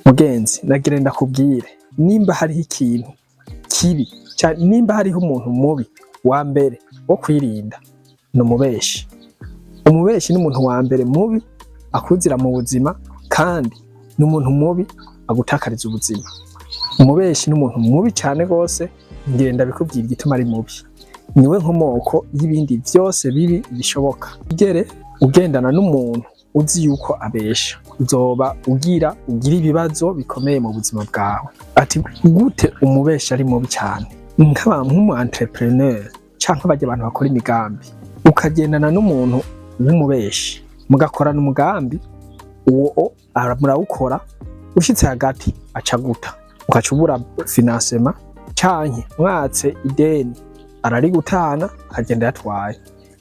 Mugenzi, nagira ndakubwire, nimba hariho ikintu kibi, nimba hariho umuntu mubi wa mbere wo kwirinda, ni umubeshi. Umubeshi ni umuntu wa mbere mubi akuzira mu buzima, kandi ni umuntu mubi agutakariza ubuzima. Umubeshi ni umuntu mubi cyane rwose. Ngira ndabikubwira igituma ari mubi: niwe nkomoko y'ibindi vyose bibi bishoboka. Igere ugendana n'umuntu uzi yuko abesha, uzoba ugira ibibazo bikomeye mu buzima bwawe. Ati gute umubeshi ari mubi cyane? Nk'abantu nk'umu entrepreneur canke barya abantu bakora imigambi, ukagendana n'umuntu w'umubeshi, mugakorana umugambi, uwo murawukora, ushitse hagati aca guta, ugaca ubura financement, canke mwatse ideni ararigutana akagenda yatwaye,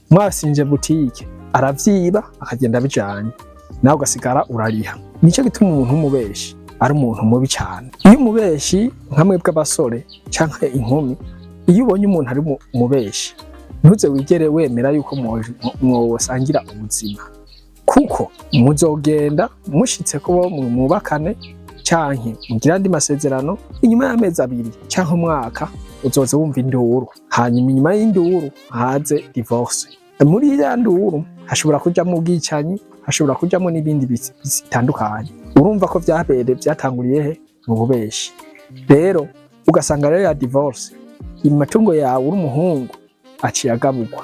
mwasinje butike aravyiba akagenda abijanye, nawe ugasigara urariha. Nico gituma umuntu w'umubeshi ari umuntu mubi cyane. Iyo umubeshi, nka mwebwe abasore canke inkumi, iyo ubonye umuntu ari umubeshi, ntuze wigere wemera yuko mwosangira ubuzima, kuko muzogenda mushitse kubo mwubakane canke mugira andi masezerano, inyuma y'amezi 2 canke umwaka uzoza wumva induru. Hanyuma inyuma y'induru haze divorce. Muri ya nduru hashobora kujamwo ubwicanyi, hashobora kujamwo n'ibindi bitandukanye. Urumva ko vyabere vyatanguriye he? Mu bubeshi. Rero ugasanga rero ya divorce, amatungo yawe uri umuhungu aciye agaburwa,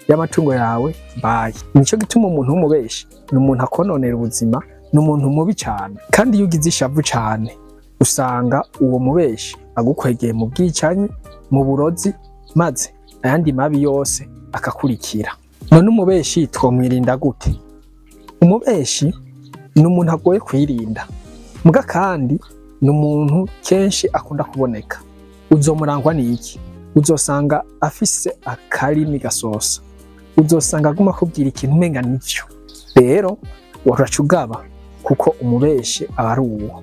y'amatungo yawe baye. Nico gituma umuntu w'umubeshi ni umuntu akononera ubuzima, ni umuntu mubi cyane. Kandi iyo ugize ishavu cyane, usanga uwo mubeshi agukwegeye mu bwicanyi, mu burozi, maze ayandi mabi yose akakurikira. None umubeshi twomwirinda gute? Umubeshi ni umuntu agoye kwirinda, muga kandi ni umuntu kenshi akunda kuboneka. Uzomurangwa n'iki? Uzosanga afise akarimi gasosa, uzosanga aguma akubwira ikintu umenga nivyo. Rero uraca ugaba, kuko umubeshi aba ari uwo.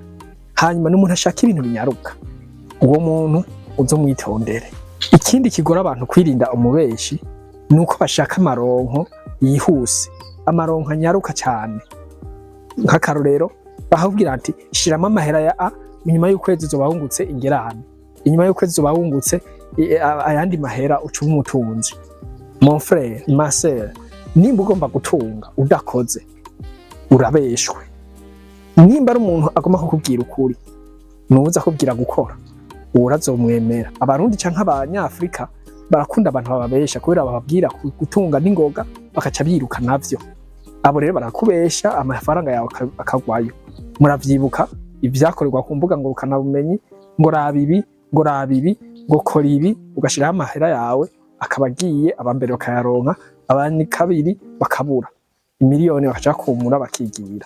Hanyuma n'umuntu ashaka ibintu binyaruka, uwo muntu uzomwitondere. Ikindi kigora abantu kwirinda umubeshi ni uko bashaka amaronko yihuse, amaronko anyaruka cyane. Nk'akarorero, bakakubwira ati: "Shiramo amahera ya a, inyuma y'ukwezi uzoba wungutse ingirane, inyuma y'ukwezi uzoba wungutse ayandi mahera, uca uba umutunzi." Mon frère, ma sœur, nimba ugomba gutunga udakoze, urabeshwe. Nimba ari umuntu agomba kukubwira ukuri, nuza akubwira gukora, uwo urazomwemera. Abarundi canke Abanyafrika barakunda abantu bababesha, kubera bababwira gutunga n'ingoga, bakaca biruka navyo. Abo rero barakubesha, amafaranga yawe akagwayo. Muravyibuka ivyakorerwa ku mbuga ngurukanabumenyi, ngo raba ibi, ngo raba ibi, ngo kora ibi, ugashiraho amahera yawe akaba agiye, abambere bakayaronka, abandi kabiri bakabura imiliyoni, bakaca kumura bakigira.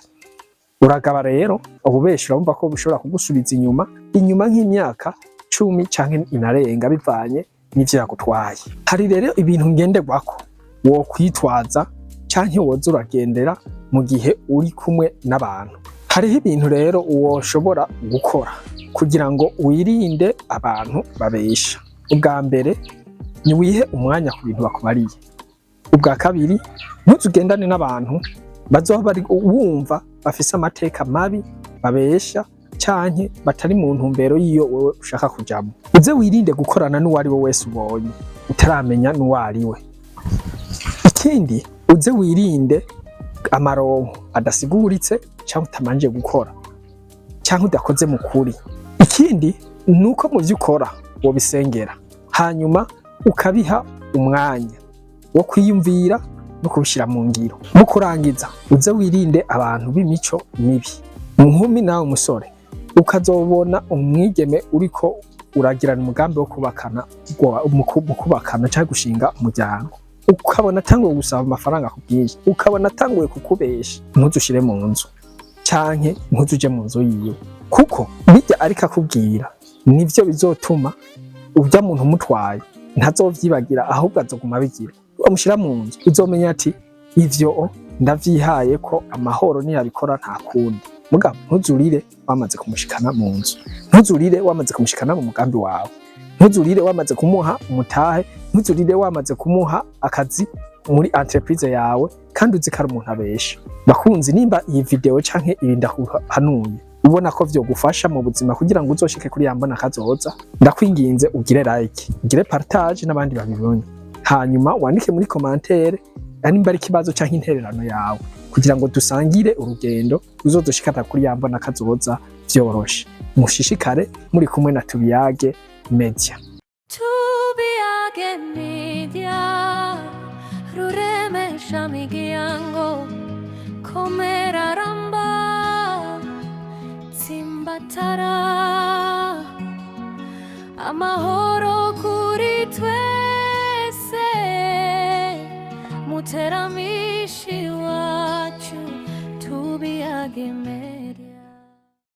Uragaba rero, ububeshi urumva ko bushobora kugusubiza inyuma inyuma nk'imyaka 10 canke inarenga, bivanye n'ivyo yagutwaye. Hari rero ibintu ngenderwako wo kwitwaza canke woza uragendera mu gihe uri kumwe n'abantu. Hariho ibintu rero woshobora gukora kugira ngo wirinde abantu babesha. Ubwa mbere ni wihe umwanya ku bintu bakubariye. Ubwa kabiri, ntuzugendane n'abantu bazoba bari wumva bafise amateka mabi, babesha canke batari mu ntumbero y'iyo wewe ushaka kujamwo. Uze wirinde gukorana n'uwo ari we wese ubonye utaramenya n'uwo ari we. Ikindi, uze wirinde amaronko adasiguritse cyangwa utamanje gukora cyangwa udakoze mu kuri. Ikindi ni uko mu byo ukora wobisengera, hanyuma ukabiha umwanya wo kwiyumvira no kubishyira mu ngiro. Mu kurangiza, uze wirinde abantu b'imico mibi. Inkumi nawe umusore, ukazobona umwigeme uriko uragirana umugambi wo kubakana, mu kubakana cyangwa gushinga umuryango, ukabona atanguye gusaba amafaranga ku bwinshi, ukabona atanguye kukubesha, ntuzushire mu nzu canke ntuzuje mu nzu yiwe, kuko bijya ariko akubwira nivyo bizotuma urya muntu umutwaye ntazovyibagira, ahubwo azoguma abigira. Wamushyira mu nzu, uzomenya ati: "Ivyo ndavyihaye ko amahoro, niyabikora nta kundi." Mugabo ntuzurire wamaze kumushikana mu nzu, ntuzurire wamaze kumushikana mu mugambi wawe, ntuzurire wamaze kumuha umutahe, ntuzurire wamaze kumuha akazi muri entreprise yawe, kandi uzi ko ari umuntu abesha. Bakunzi, nimba iyi video canke ibi ndakuhanuye Ubona ko vyogufasha mu buzima kugira ngo uzoshike kuri ya mbona kazoza, ndakwinginze ugire like, ugire partage n'abandi babibonye, hanyuma wandike muri commentaire nimba ari ikibazo canke intererano yawe, kugira ngo dusangire urugendo ruzodushikana kuri ya mbona kazoza vyoroshe. Mushishikare muri kumwe na Tubiyage Media. Tubiyage Media, ruremesha miryango, komera, ramba, tsimbatara amahoro kuri twese, muteramishi wacu, Tubiyage Media.